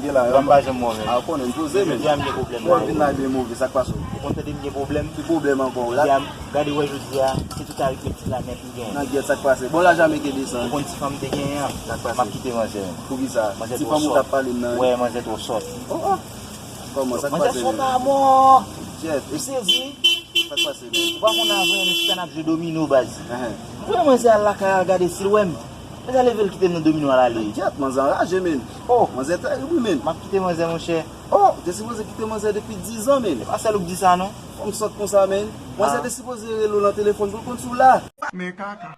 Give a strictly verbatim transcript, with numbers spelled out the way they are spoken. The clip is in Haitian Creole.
Gen la, m pa janm wè w menm. A, ou konnen m poze, men. Jodi a m gen pwoblèm. Ou ap vin la byen move, sa k pase w? Ou konn tande m gen pwoblèm? Ki pwoblèm ankò? Jodi a, gade wè jodi a, se tout aritmetik la nèt m gen. Nan gyèt, sa k pase? Bon, lajan m te desann. Ou konn ti fanm m te genyen an? Sa k pase? M ap kite manzè. Poukisa? Ti fanm ou t ap pale m nan? Wè, manzè twò sòt. Oh, oh. Kòman, sa k pase menm? Manzè sòt a mò. Jeff, e sezi. Sa k pase menm? Ou pa konn avan, nou chita n ap jwe domino, baz. Enhen. M voye manzè al lakay al gade si l wè m. Manzè leve l kite m nan domino al ale. Gyèt, manzè anraje, men. Oh. Manzè terib, wi, men. M ap kite manzè, monchè. Oh, ou te sipoze kite manzè depi dizan, men. Se pa sèl ou k di sa, non. Fanm sòt konsa, men. Manzè te sipoze rele w nan telefòn pou l konn si w la. Men kaka.